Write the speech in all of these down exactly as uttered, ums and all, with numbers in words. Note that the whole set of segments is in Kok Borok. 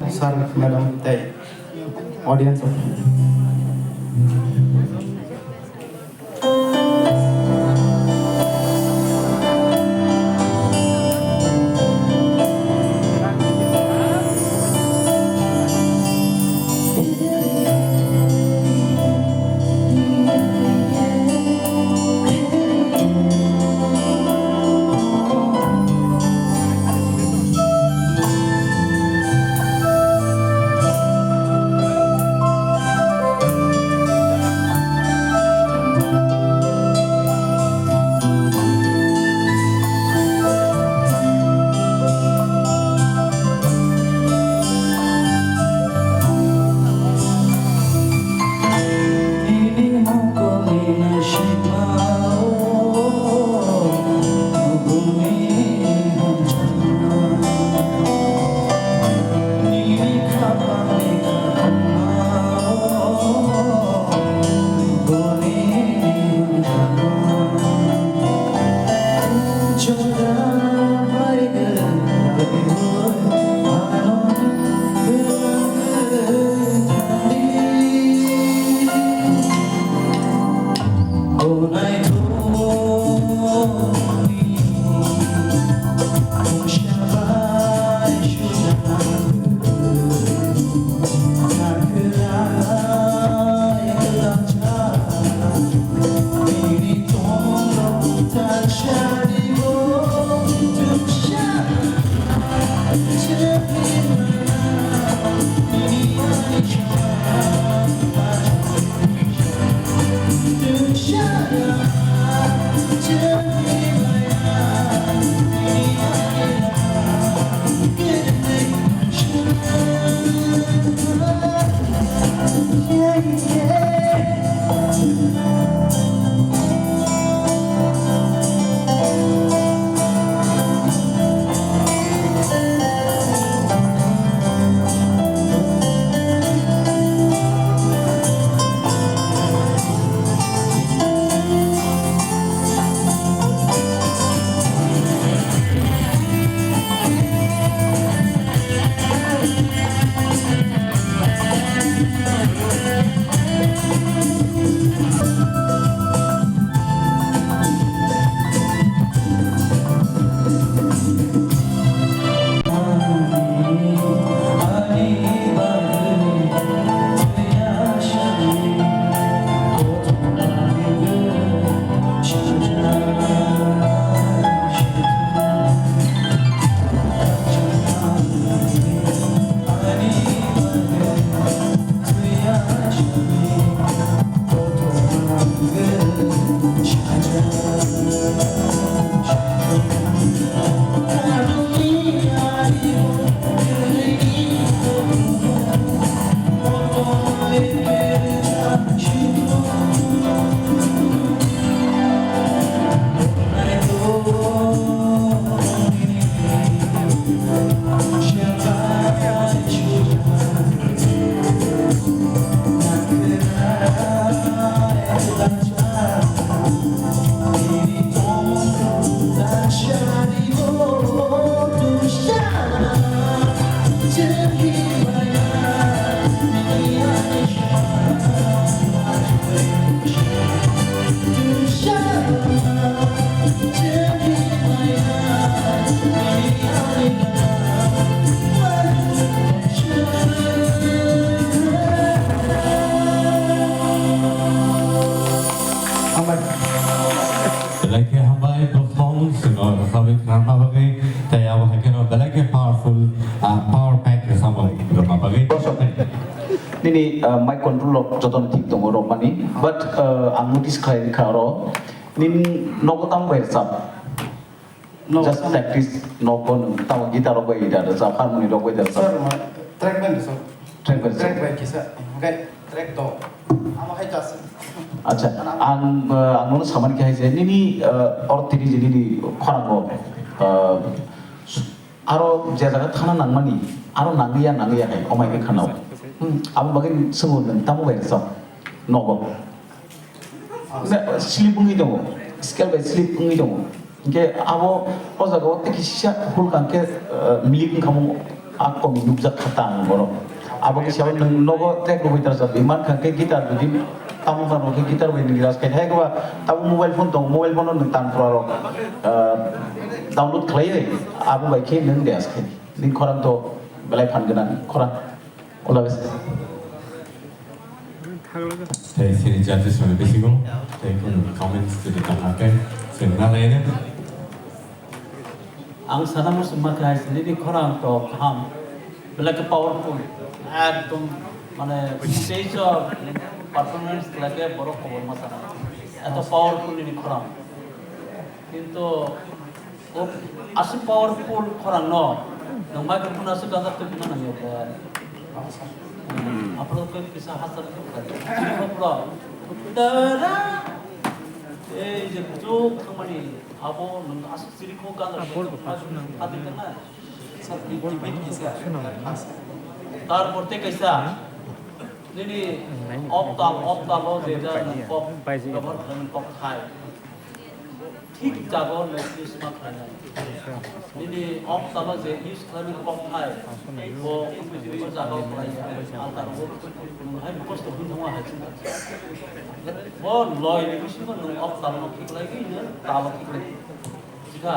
Sir, madam, tei audience. Belai khe hambai, bosong swngo rwchapwi khna bagwi, tei abo hai kheno belai khe powerful, ah, power pack rwchapmung rwma bagwi. Nini, ah, mic control rok jotono thik tongo rwmani, but, ah, ang notice khlai kha oro, nini nogo tamo bai rwchap? Nogo just tamo practice nogo nwng tamo guitar rok bai da rwchap, harmony rok bai da rwchap? Sir, ma, track bai rwchap. Track bai rwchap. Track bai kisa, hingkai track do. Amo hai kasa. Acha, ang, ah, ang nono samani khe hai je, nini, ah, or tini je nini khorang o, ah, aro je jaga thana nangmani, aro nangya, nangya hai, omai khe khanao. Hmm, abo bagwi swngo nwng tamo bai rwchap nogo? Na, slip wngwi tongo, scale bai slip wngwi tongo. Hinkhe abo o jaga o tei kisa hul kang khe, eh, milik wngkha mo. A komi nukjak kha tang borok. Abo khe sabo nwng nogo track rwui ta sa, iman kha khe guitar bwdwi tamo tamo khe guitar bai nini ras khai thai ba tamo mobile phone tong, mobile phone no nwng tan pura rok, ah, download khlaiwi abo bai khe nwng de as khai. Nini khorang to belai phan gwnang khorang. All the best. Tei sini judges rokni bisingo tei kunu comments jodi tongkha khe chwng nalaino. Ang sana muchung ma khe hai sini ni khorang to kaham, belai khe powerful, ekdom mane stage o performance khlai khe borok kobor ma sana, eto powerful nini khorang. Kintu o aswk powerful khorang no, nwng microphone aswk gajak twi phano nangya khe. Aphuru khe kisa hachal khe khlai. Chini khe pura, dara, ei je kuchuk thangmani abo nwng aswk chiri kho gajak khe. Hadi kana? Tarpor tei kaisa, nini oktal, oktal o je ja nwng kok, baji, byabohar khlai nwng kok thai. Thik jaga o nai use ma khlainai. Nini oktal o je use khlaimani kok thai, bo, bo jaga o khlai ya. Alta rogo nung hai mukhosto hwn thangma hai chwng kha. Bo loi ni bisingo nung oktal no khiklai gwi no tal o khiklai. Sikha.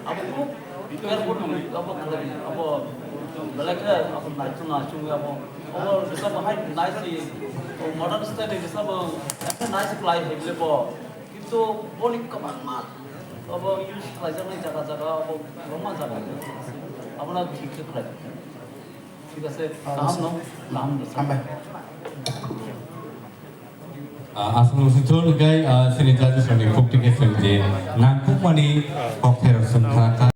Abo bo careful nung abo khlai, abo belai khe abo nai chwng nai chwng abo. Abo jesa bo hai nai si, modern style ni jesa bo nai si khlai hai bole bo. Kintu boni kwbangma abo use khlaijaknai jaga jaga abo kwbangma jaga. Abono thik khe khlai. Thik ase, kaham no? Kaham no. Hambai. Ah, aswk no se thung kai, ah, sini judges rokni khuk tike sung je nangkukmani kok therok sung kha.